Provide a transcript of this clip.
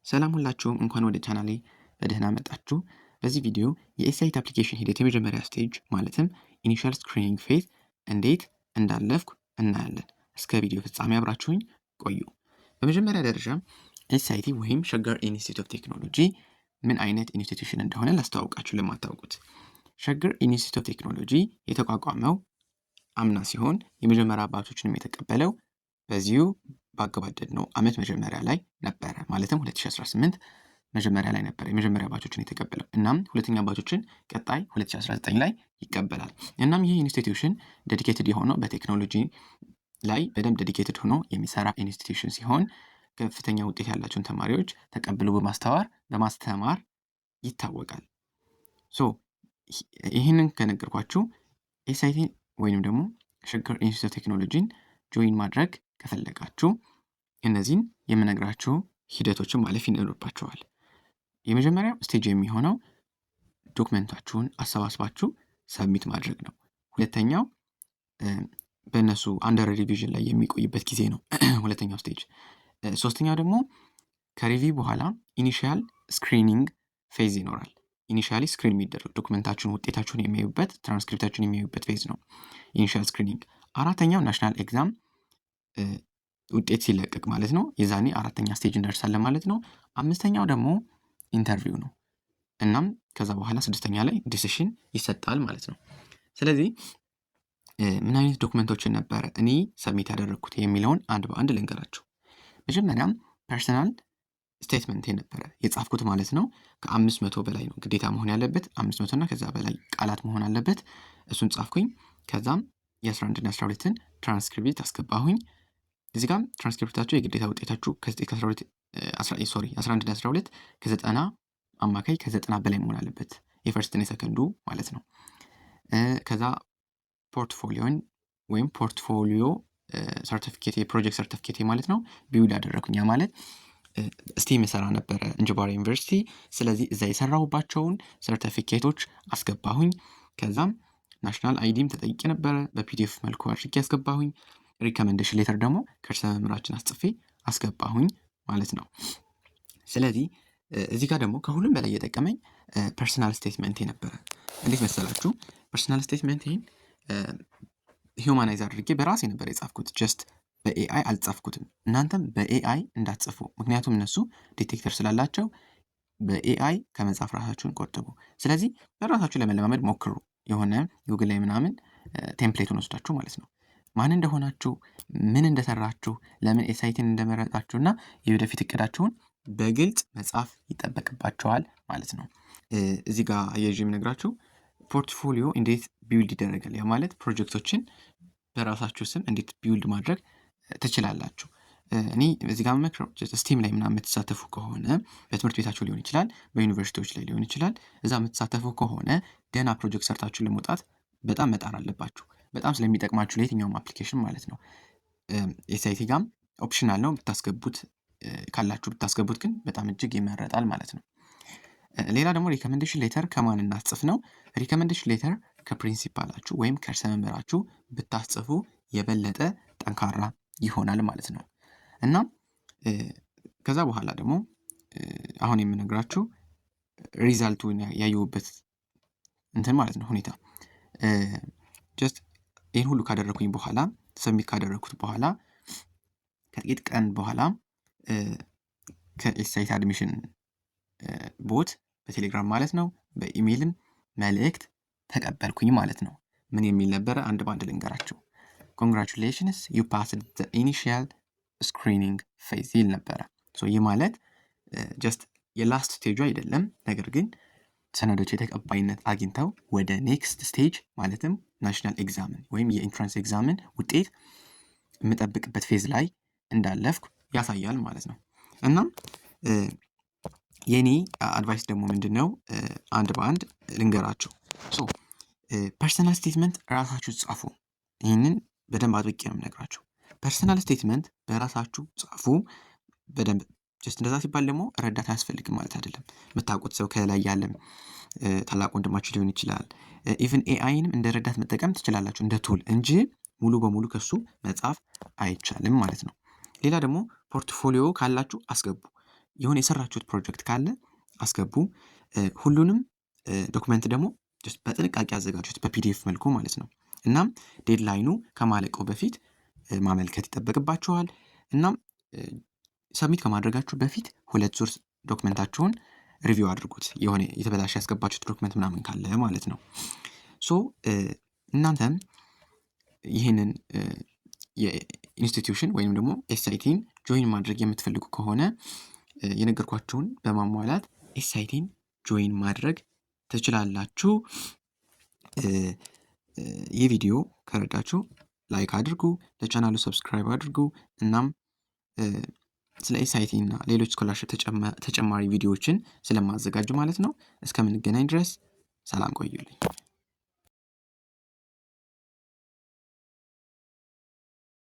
ሰላም ሁላችሁም፣ እንኳን ወደ ቻናሌ በደህና መጣችሁ። በዚህ ቪዲዮ የ SIT application ሂደት የመጀመሪያ stage ማለትም initial screening phase እንዴት እንዳለፍኩ እናያለን። እስከ ቪዲዮ ፍጻሜ አብራችሁኝ ቆዩ። በመጀመሪያ ደረጃ SIT ወይም ሸገር Institute of Technology ምን አይነት institution እንደሆነ ላስተዋውቃችሁ ለማታውቁት። ሸገር Institute of Technology የተቋቋመው አምና ሲሆን የመጀመሪያ batch ኦችንም የተቀበለው በዚሁ ባገባደድነው አመት መጀመሪያ ላይ ነበረ። ማለትም 2018 መጀመሪያ ላይ ነበረ የመጀመሪያ batch ኦችን የተቀበለው። እናም ሁለተኛ batch ኦችን ቀጣይ 2019 ላይ ይቀበላል። እናም ይህ institution dedicated የሆነው በቴክኖሎጂ ላይ በደንብ dedicated ሆኖ የሚሰራ institution ሲሆን ከፍተኛ ውጤት ያላቸውን ተማሪዎች ተቀብሎ በማስተማር ይታወቃል። So ይህንን ከነገርኳችሁ SIT ወይንም ደግሞ ሸገር Institute of Technology ን join ማድረግ ከፈለጋችሁ እነዚህን የምነግራችሁ ሂደቶችን ማለፍ ይኖርባችኋል። የመጀመሪያው stage የሚሆነው document ኣችሁን አሰባስባችሁ submit ማድረግ ነው። ሁለተኛው በእነሱ under revision ላይ የሚቆይበት ጊዜ ነው ሁለተኛው stage። ሶስተኛው ደግሞ ከ review በኋላ initial screening phase ይኖራል። Initially screen የሚደረግ document ኣችሁን፣ ውጤታችሁን የሚያዩበት፣ ትራንስክሪፕታችሁን የሚያዩበት phase ነው initial screening። አራተኛው national exam ውጤት ሲለቀቅ ማለት ነው። የዛኔ አራተኛ stage እንደርሳለን ማለት ነው። አምስተኛው ደግሞ interview ነው። እናም ከዛ በኋላ ስድስተኛ ላይ decision ይሰጣል ማለት ነው። ስለዚህ ምን አይነት document ኦችን ነበረ እኔ submit ያደረግኩት የሚለውን አንድ በአንድ ልንገራችሁ። መጀመሪያም personal statement ነበረ የጻፍኩት ማለት ነው። ከ500 በላይ ነው ግዴታ መሆን ያለበት፣ 500 እና ከዛ በላይ ቃላት መሆን አለበት። እሱን ጻፍኩኝ። ከዛም የ11 እና 12ን ትራንስክሪፕት አስገባሁኝ። እዚህ ጋር ትራንስክሪፕታችሁ የግዴታ ውጤታችሁ ከ9 ከ12፣ sorry፣ 11 እና 12 ከ90 አማካይ ከ90 በላይ መሆን አለበት፣ የ first እና የሰከንዱ ማለት ነው። ከዛ portfolio ን ወይም portfolio ሰርቲፊኬት፣ የ project certificate ማለት ነው፣ build አደረኩኝ። ያ ማለት STEM እሰራ ነበረ እንጅባራ ዩኒቨርሲቲ። ስለዚህ እዛ የሰራሁባቸውን ሰርቲፊኬቶች አስገባሁኝ። ከዛም national ID ም ተጠይቄ ነበረ፣ በ PDF መልኩ አድርጌ አስገባሁኝ። Recommendation letter ደግሞ ከርዕሰ መምህራችን አስጽፌ አስገባሁኝ ማለት ነው። ስለዚህ እዚህ ጋር ደግሞ ከሁሉም በላይ የጠቀመኝ personal statement ነበረ። እንዴት መሰላችሁ? Personal statement ኤን humanize አድርጌ በራሴ ነበር የጻፍኩት። Just በ AI አልጻፍኩትም። እናንተም በ AI እንዳትጽፉ፣ ምክንያቱም እነሱ detector ስላላቸው በ AI ከመጻፍ ራሳችሁን ቆጥቡ። ስለዚህ በራሳችሁ ለመለማመድ ሞክሩ። የሆነ ጉግል ላይ ምናምን template ኡን ወስዳችሁ ማለት ነው። ማን እንደሆናችሁ፣ ምን እንደሰራችሁ፣ ለምን SIT ን እንደመረጣችሁ እና የወደፊት እቅዳችሁን በግልጽ መጻፍ ይጠበቅባችኋል ማለት ነው። እዚህ ጋር አያይዤ የምነግራችሁ portfolio እንዴት build ይደረጋል። ያ ማለት ፕሮጀክቶችን በራሳችሁ ስም እንዴት build ማድረግ ትችላላችሁ። እኔ እዚህ ጋር የምመክረው STEM ላይ ምናምን የምትሳተፉ ከሆነ፣ በትምህርት ቤታችሁ ሊሆን ይችላል፣ በዩኒቨርሲቲዎች ላይ ሊሆን ይችላል። እዛ የምትሳተፉ ከሆነ ደህና ፕሮጀክት ሰርታችሁ ለመውጣት በጣም መጣር አለባችሁ። በጣም ስለሚጠቅማችሁ ለየትኛውም application ማለት ነው። SIT ጋም optional ነው፣ ብታስገቡት፣ ካላችሁ ብታስገቡት ግን በጣም እጅግ ይመረጣል ማለት ነው። ሌላ ደግሞ recommendation letter ከማን እናስጽፍ ነው። Recommendation letter ከ principal ኣችሁ ወይም ከርዕሰ መምህራችሁ ብታስጽፉ የበለጠ ጠንካራ ይሆናል ማለት ነው። እና ከዛ በኋላ ደግሞ አሁን የምነግራችሁ result ኡን ያየሁበት እንትን ማለት ነው ሁኔታ። Just ይህን ሁሉ ካደረግኩኝ በኋላ፣ submit ካደረግኩት በኋላ፣ ከጥቂት ቀን በኋላ ከ SIT admission bot በቴሌግራም ማለት ነው፣ በኢሜይልም መልእክት ተቀበልኩኝ ማለት ነው። ምን የሚል ነበረ? አንድ በአንድ ልንገራችሁ። "Congratulations, you passed the initial screening phase" ይል ነበረ። ይህ ማለት just የ last stage ኡ አይደለም፣ ነገር ግን ሰነዶች የተቀባይነት አግኝተው ወደ next stage ማለትም national exam ን ወይም የ entrance exam ን ውጤት የምጠብቅበት phase ላይ እንዳለፍኩ ያሳያል ማለት ነው። እናም የኔ advice ደግሞ ምንድን ነው? አንድ በአንድ ልንገራችሁ። So personal statement ራሳችሁ ጻፉ። ይህንን በደንብ አጥብቄ ነው የምነግራችሁ። Personal statement በራሳችሁ ጻፉ በደንብ። Just እንደዛ ሲባል ደግሞ ረዳት አያስፈልግም ማለት አይደለም። የምታውቁት ሰው ከላይ ያለም ታላቅ ወንድማችሁ ሊሆን ይችላል። Even AI ንም እንደ ረዳት መጠቀም ትችላላችሁ፣ እንደ tool እንጂ ሙሉ በሙሉ ከሱ መጻፍ አይቻልም ማለት ነው። ሌላ ደግሞ portfolio ካላችሁ አስገቡ። የሆነ የሰራችሁት ፕሮጀክት ካለ አስገቡ። ሁሉንም document ደግሞ በጥንቃቄ አዘጋጁት፣ በ PDF መልኩ ማለት ነው። እናም deadline ኑ ከማለቁ በፊት ማመልከት ይጠበቅባችኋል። እናም submit ከማድረጋችሁ በፊት ሁለት ዙር document ኣችሁን review አድርጉት። የሆነ የተበላሸ ያስገባችሁት document ምናምን ካለ ማለት ነው። So እናንተም ይህንን የ institution ወይም ደግሞ SIT ን join ማድረግ የምትፈልጉ ከሆነ የነገርኳችሁን በማሟላት SIT ን join ማድረግ ትችላላችሁ። ይህ ቪዲዮ ከረዳችሁ like አድርጉ፣ ለቻናሉ subscribe አድርጉ። እናም ስለ SIT እና ሌሎች scholarship ተጨማሪ ቪዲዮዎችን ስለማዘጋጅ ማለት ነው። እስከምንገናኝ ድረስ ሰላም ቆዩልኝ።